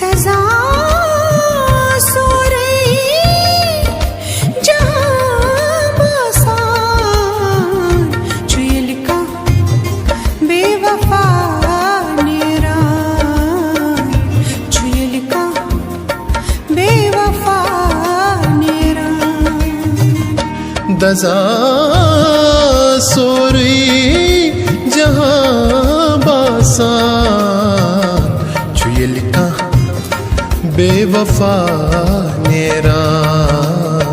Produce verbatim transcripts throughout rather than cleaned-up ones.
دزان سورُے جہان باسان چھُ ییٚلہِ کانٛہہ بے وفا نیران، چھُ ییٚلہِ کانٛہہ بے وفا نیران۔ دزان سورُے جہان باسان چھُ ییٚلہِ کانٛہہ بے وفا نیران،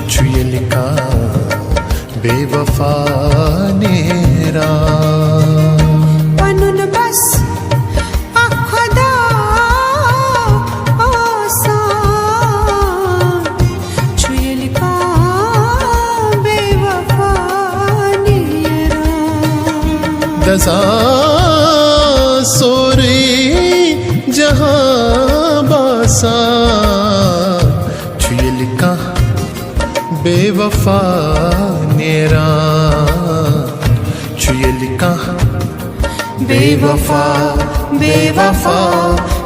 چھُ ییٚلہِ کانٛہہ بے وفا نیران۔ پنُن بس اکھ خدا آسان چھُ ییٚلہِ کانٛہہ بے وفا نیران۔ دزان سورُے جہان باسان چھُ ییٚلہِ کانٛہہ بے وفا نیران، چھُ ییٚلہِ کانٛہہ بے وفا، بے وفا،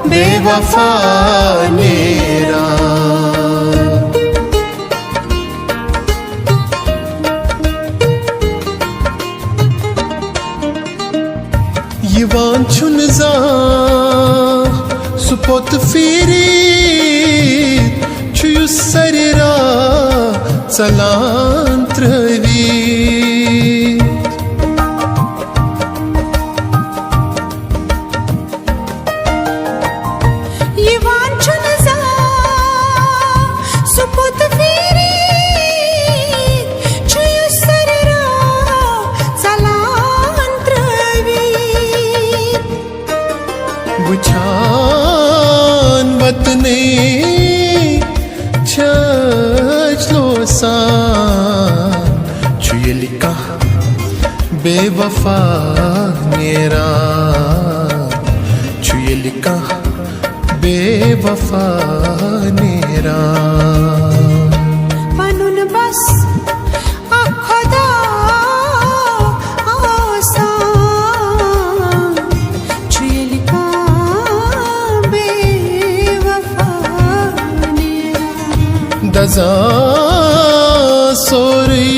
بے وفا نیران۔ یِوان چھُنہٕ زانٛہہ سُہ پوٚت پھیٖرِتھ، چھُ یُس سرِ راہ ژلان ترٛٲوِتھ۔ یِوان چھُنہٕ زانٛہہ سُہ پوٚت پھیٖرِتھ، چھُ یُس سرِ راہ ژلان ترٛٲوِتھ۔ وٕچھان وطنٕے چھٲج لوسان، چھُ ییٚلہِ کانٛہہ بے وفا نیران، چھُ ییٚلہِ کانٛہہ بے وفا نیران۔ پنُن بس اکھ خدا آسان چھُ ییٚلہِ کانٛہہ بے وفا نیران۔ دزان سورُے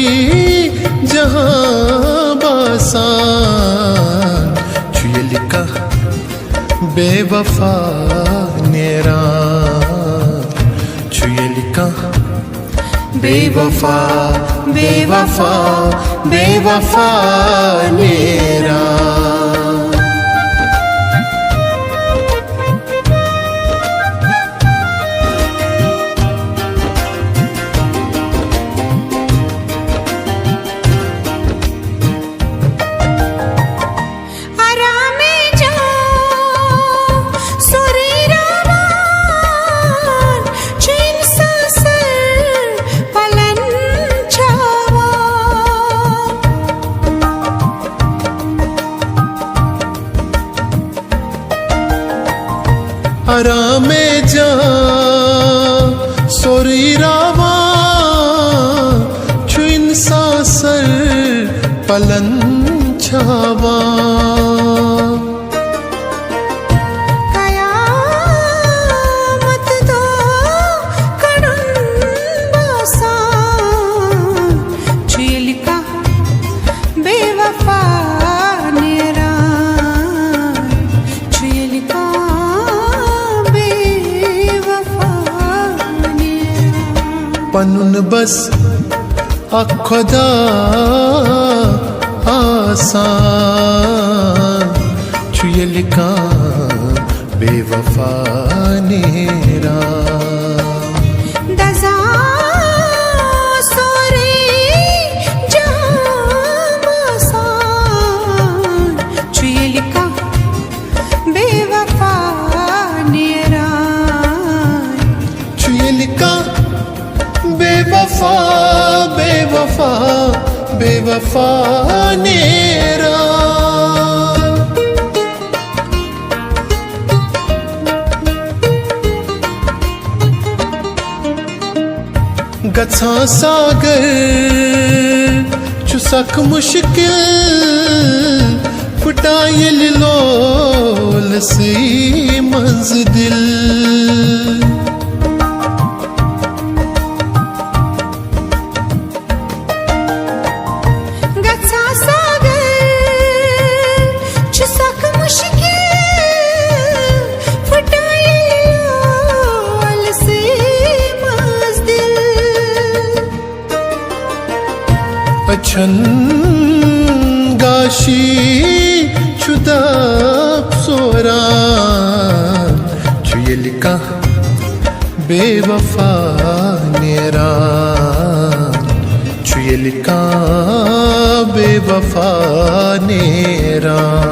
جہان باسان چھُ ییٚلہِ کانٛہہ بے وفا نیران، چھُ ییٚلہِ کانٛہہ بے وفا، بے وفا، بے وفا نیران۔ آرامے جان سورُے راوان چھُ اِنسان سر پلن چھاوان۔ آرامے جان سورُے راوان چھُ اِنسان سر پلن چھاوان۔ قیامت دۄہ کڑُن باسان چھُ ییٚلہِ کانٛہہ بے وفا نیران، چھُ ییٚلہِ کانٛہہ بے وفا نیران۔ پنُن بس اکھ خدا آسان چھُ ییٚلہِ کانٛہہ بے وفا نیران۔ دزان سورُے جہان باسان چھُ ییٚلہِ کانٛہہ بے وفا نیران۔ چھُ ییٚلہِ کانٛہہ بے وفا، بے وفا، بے وفا نیران۔ گژھان ساگر چھُ سخ مُشکِل، پھٕٹان ییٚلہِ لولسٕے منٛز دِل۔ گاشی چھُ دب سوران، چھُ ییٚلہِ کانٛہہ بے وفا نیران، چھُ ییٚلہِ کانٛہہ بے وفا نیران۔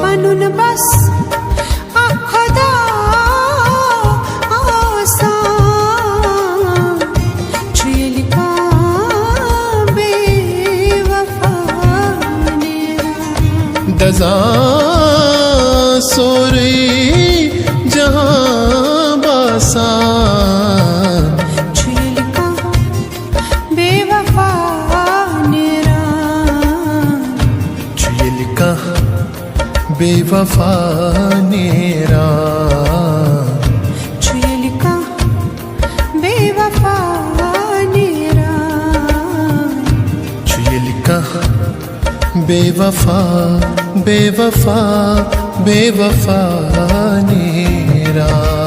پنُن بس اکھ خدا آسان، چھُ ییٚلہِ کانٛہہ بے وفا نیران۔ دزان سورُے جہان باسان، چھُ ییٚلہِ کانٛہہ بے وفا نیران۔ چھُ ییٚلہِ کانٛہہ بے وفا نیران، چھُ ییٚلہِ کانٛہہ بے وفا نیران۔ چھُ ییٚلہِ کانٛہہ بے وفا، بے وفا، بے وفا نیران۔